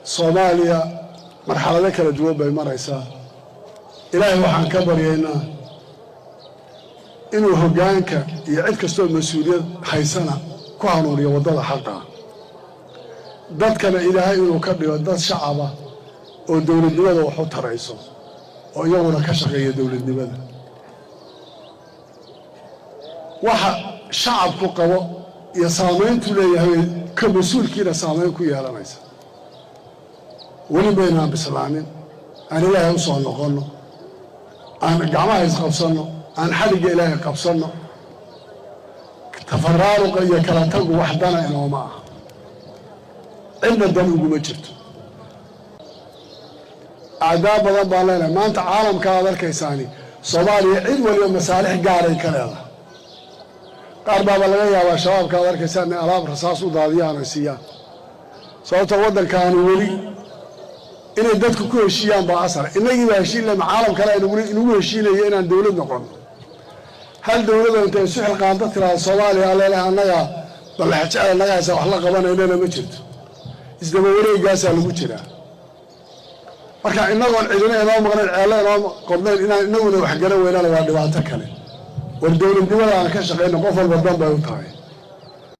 Soomaaliya marxalado kala duwan bay maraysaa. Ilaahay waxaan ka baryaynaa inuu hoggaanka iyo cid kastoo mas-uuliyad haysana ku hanuuniyo waddada xaqa ah. Dadkana Ilaahay inuu ka dhigo dad shacaba oo dowladnimada wax u tarayso oo iyaguna ka shaqeeya dowladnimada. Waxa shacabku qabo iyo saamayntuu leeyahay ka mas-uulkiina saamayn ku yeelanaysa. Weli maynaan bislaanin. Aan Ilaahay u soo noqonno, aan gacmaha isqabsanno, aan xadhigga Ilaahay qabsanno. Tafaraaruqa iyo kala tagu wax dana inooma ah, cidna dan uguma jirto. Acdaa badan baan leenahay maanta. Caalamka aad arkaysaani Soomaaliya cid waliba masaalix gaaray ka leedahay. Qaar baaba laga yaabaa Shabaabka aad arkaysaan inay alaab rasaas u daadiyaan ay siiyaan, sababta waddankaani weli inay dadku ku heshiiyaan baa asal. Innagii baa heshiin lema, caalam kale inagu heshiinayo inaan dowlad noqono. Hal dowladoo intay isu xilqaanto tiraada Soomaaliya aleeleh annaga balexjecel annaga haysa wax la qabanaynana ma jirto. Isdaba wareegaasaa lagu jiraa. Marka inagoon cidina inoo maqnayn, ceello inoo qodnayn, inaan inaguna wax garan weynana waa dhibaato kale. War dowladnimada aan ka shaqayno, qof walba dan bay u tahay.